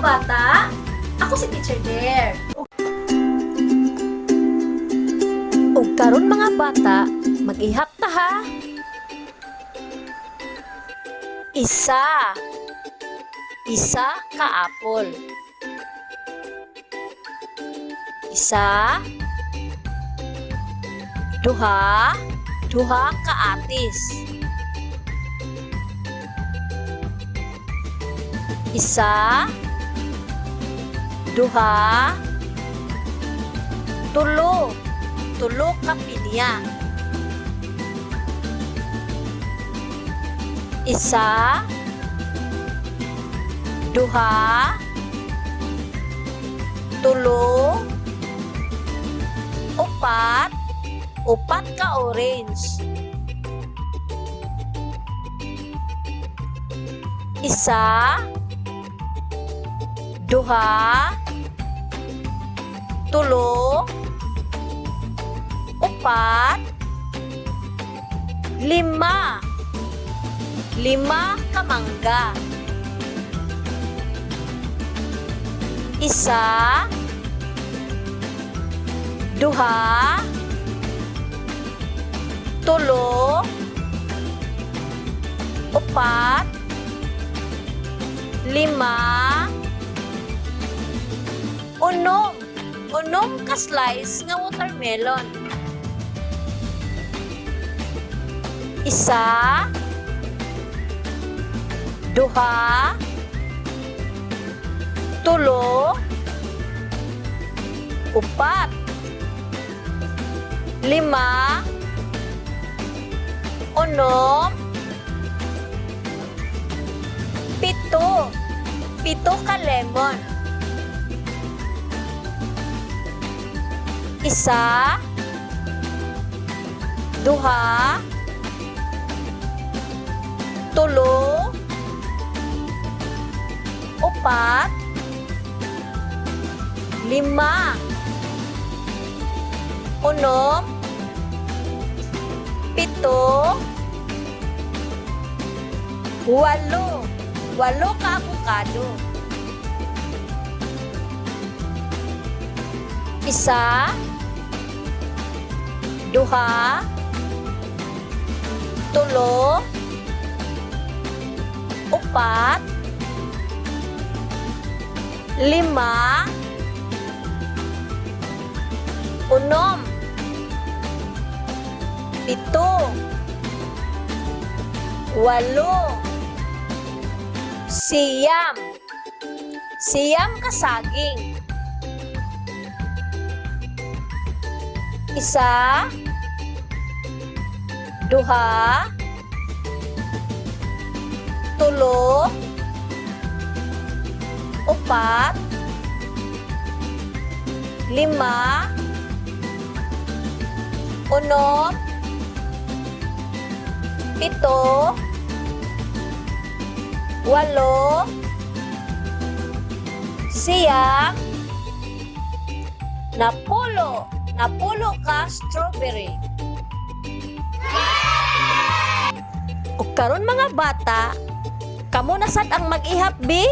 Bata! Ako si Teacher Dare. Ug karon, mga bata, mag-ihap ta ha. Isa. Isa ka apple. Isa. Duha. Duha ka atis. Isa. Duha. Tulo. Tulo ka pinya. Isa, duha, tulo, upat, upat ka orange. Isa, duha, tulo, upat, lima. Lima ka mangga. Isa, duha, tulo, upat, lima, unom. Unom ka slice nga watermelon. Isa, duha, tulo, upat, lima, unom, pito, pito ka lemon. Isa, duha, tulo, upat, lima, unom, pito, walo. Walo ka avocado. Isa, duha, tulo, upat, lima, unom, pito, walo, siyam, siyam ka saging. Isa, duha, tulo, upat, lima, unom, pito, walo, siyam, napulo, napulo ka strawberry. Ug karon, mga bata, kamo na sad ang mag-ihap bi?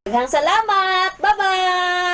Daghang salamat! Bye-bye!